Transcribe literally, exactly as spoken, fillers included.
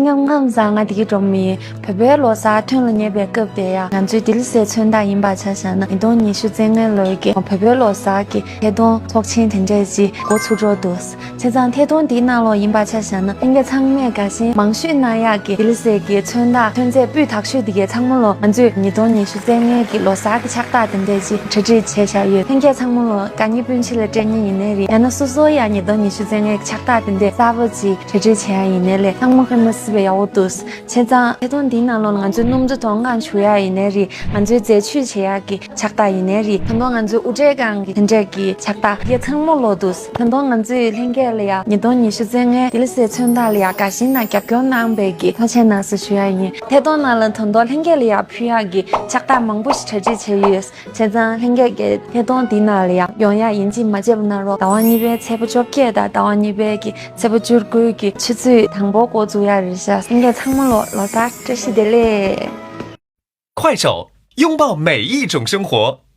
སྐུ་ཁམས་བཟང་། ང་བདེ་སྐྱིད་སྒྲོལ་མ་ཡིན། བོད་པའི་ལོ་གསར་ཐོན་ལ་ཉེ་བའི་སྐབས་དེ་ཡང་ང་ཚོའི་ལྡི་ལི་སའི་ཚོན་མདོག་ཡིན་པ་ཆ་བཞག་ན། ཉིས་སྟོང་ཉི་ཤུ་རྩ་ལྔའི་ལོའི་གི་བོད་པའི་ལོ་གསར་གྱི་ཐད་གཏོང་ཚོགས་ཆེན་དེ་འདྲས་ཅིག་འགོ་ཚུགས་འགྲོ་འདུག་བྱས་ཙང་ཐད་གཏོང་འདིའི་ནང་ལོགས་ཡིན་པ་ཆ་བཞག་ན། ལྷན་རྒྱས་ཚང་མས་དགའ་ཞེན་མང་ཤོས་གནང་ཡག་གི་ལྡི་ལི་སའི་གི་ཚོན་མདོག་ཐོན་རྫས་སྤུས་དག་ཤོས་དེ་གའི་ཚང་མ་ལོ་ང་ཚོས་ཉིས་སྟོང་ཉི་ཤུ་རྩ་ལྔའི་གི་ལོ་གསར་གྱི་ཕྱག་རྟགས་དེ་འདྲས་ཅིག་གྲ་སྒྲིག་བྱས་བཞག་ཡོད། ལྷན་རྒྱས་ཚང་མ་ལོ་དགའ་ཉེ་སྤུན་མཆེད་ལ་སྤྲད་མཁན་ཡིན་ནའི་རེད། ཡང་ན་སོ་སོ་ཡང་ཉིས་སྟོང་ཉི་ཤུ་རྩ་ལྔའི་ཕྱག་རྟགས་དེ་འདྲས་གསར་པ་ཅིག་གྲ་སྒྲིག་བྱེད་ཡ་ཡིན་ནའི་ལས། ཚང་མ་ཧེ་མ་སྲིད་པའི་ཡག་པོ་འདུག་བྱས་ཙང་ཐད་གཏོང་འདིའི་ནང་ལོགས་ང་ཚོའི་སྣུམ་བཙོ་དོང་ཁང་བྱུག་ཡ་ཡིན་ནའི་རེད། ང་ཚོའི་རྫས་བཅོས་བྱེད་ཡ་གི་ཕྱག་རྟགས་ཡིན་ནའི་རེད། ད་དུང་ང་ཚོའི་དབུ་སྐྲའི་སྒང་གི་དེ་འདྲས་ཀྱི་ཕྱག་རྟགས་དེ་ཚང་མ་ལོ་འདུག་ད་དུང་ང་ཚོས་ལྷན་རྒྱས་ལ་ཡ་ཉིས་སྟོང་ཉི་ཤུ་རྩ་ལྔའི་ལྡི་ལི་སའི་ཚོན་མདོག་ལ་ཡ་དགའ་ཞེན་དང་རྒྱབ་སྐྱོར་གནང་བའི་གི་ཐུགས་རྗེ་གནང་ཟེར་ཞུ་ཡ་ཡིན། ཐད་གཏོང་ནང་ལ་ད་དུང་ལྷན་རྒྱས་ལ་ཡ་ཕུལ་ཡ་གི་ཕྱག་རྟགས་མང་པོ་ཞིག་གྲ་སྒྲིག་བྱས་ཡོད། བྱས་ཙང་ལྷན་རྒྱས་ཀྱིས་ཐད་གཏོང་འདི་ནང་ལ་ཡང་ཡོང་ཡ་ཡིན་གཅིག་མ་བརྗེད་པ་གནང་རོགས། ཟླ་བ་གཉིས་པའི་ཚེས་པ་བཅོ་བརྒྱད་དང་ཟླ་བ་གཉིས་པའི་གི་ཚེས་པ་བཅུ་དགུའི་གི་ཆུ་ཚོད་དང་པོ་འགོ་འཛུགས་ཡ་རེད་ཤག་ལྷན་རྒྱས་ཚང་མ་ལོ་ལོ་གསར་བཀྲ་ཤིས་བདེ་ལེགས། 快手，拥抱每一种生活。